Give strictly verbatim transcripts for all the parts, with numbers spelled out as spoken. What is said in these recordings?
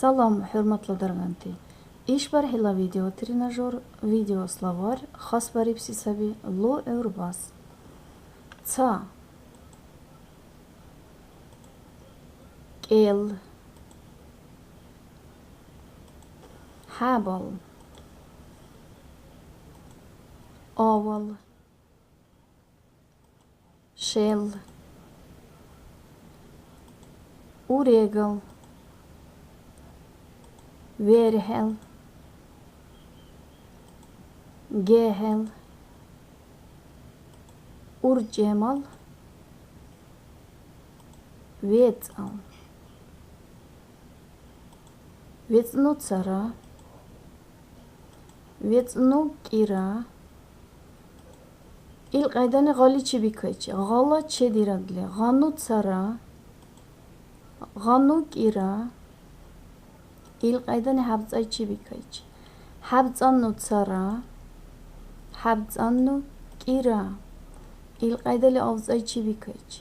Салам, хӀурматла дарганти! ИшбархӀила видеотренажер, видеословарь, хасбарибси саби лу гӀурбас. Ца. КӀел. ХӀябал. Авал. Шел. Урегал. ВерхӀел. ГехӀел. УрчӀемал. ВецӀал. ВецӀну цара. ВецӀну кӀира. Илкьяйдани гъаличи бикайчи. Гъала чедирадли. Гъану цара. Гъану кӀира. Илкьяйдани хӀябцӀайчи бикайчи. ХӀябцӀанну цара. ХӀябцӀанну кӀира. Илкьяйдали авцӀайчи бикайчи.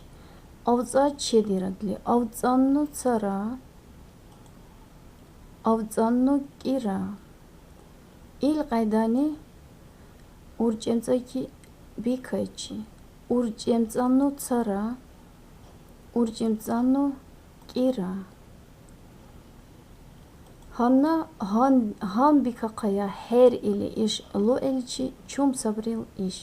АвцӀа чедирадли. АвцӀанну цара. АвцӀанну кӀира. Илкьяйдани урчӀемцӀайчи бикайчи. УрчӀемцӀанну цара. УрчӀемцӀанну кӀира. Гьанна гьан-, гьанбикахъая, хӀер или иш лугӀиличи чум сабрил иш.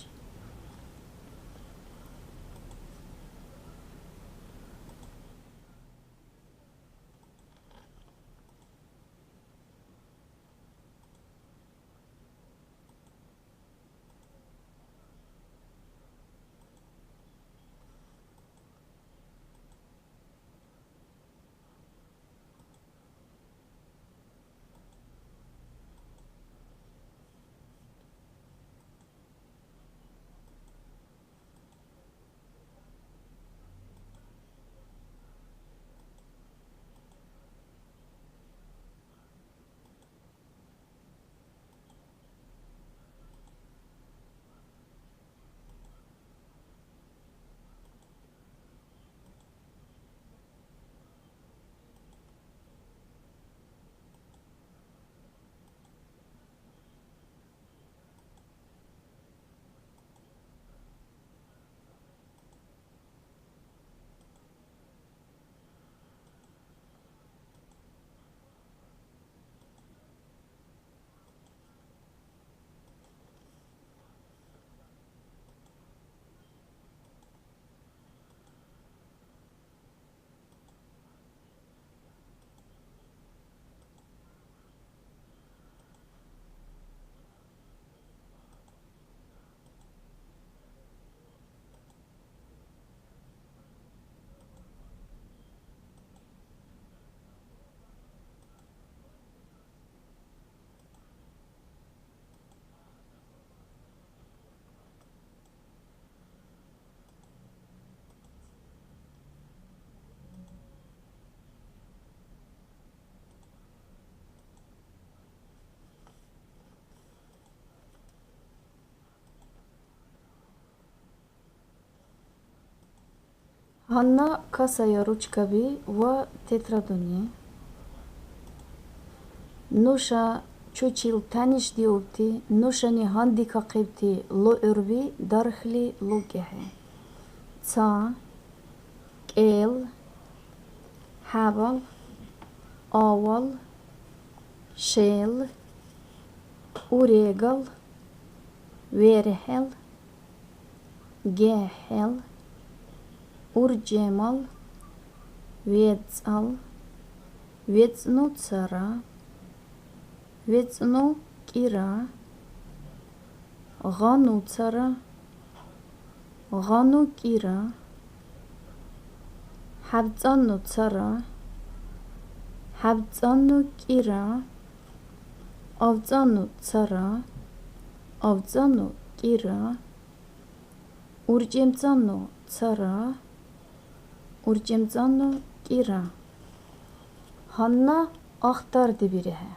Гьанна касая ручкаби ва тетрадуни. Нуша чучил танишдиубти, нушани гьандикахъибти лугӀурби дархли лукӀехӀе. Ца, кӀел, хӀябал, авал, шел, урегал, верхӀел, гехӀел, урчӀемал, вецӀал, вецӀну цара, вецӀну кӀира, гъану цара, гъану кӀира, хӀябцӀанну цара, хӀябцӀанну кӀира, авцӀанну цара, авцӀанну кӀира, урчӀемцӀанну цара, урчӀемцӀанну кӀира. Гьанна ахтардибирехӀе.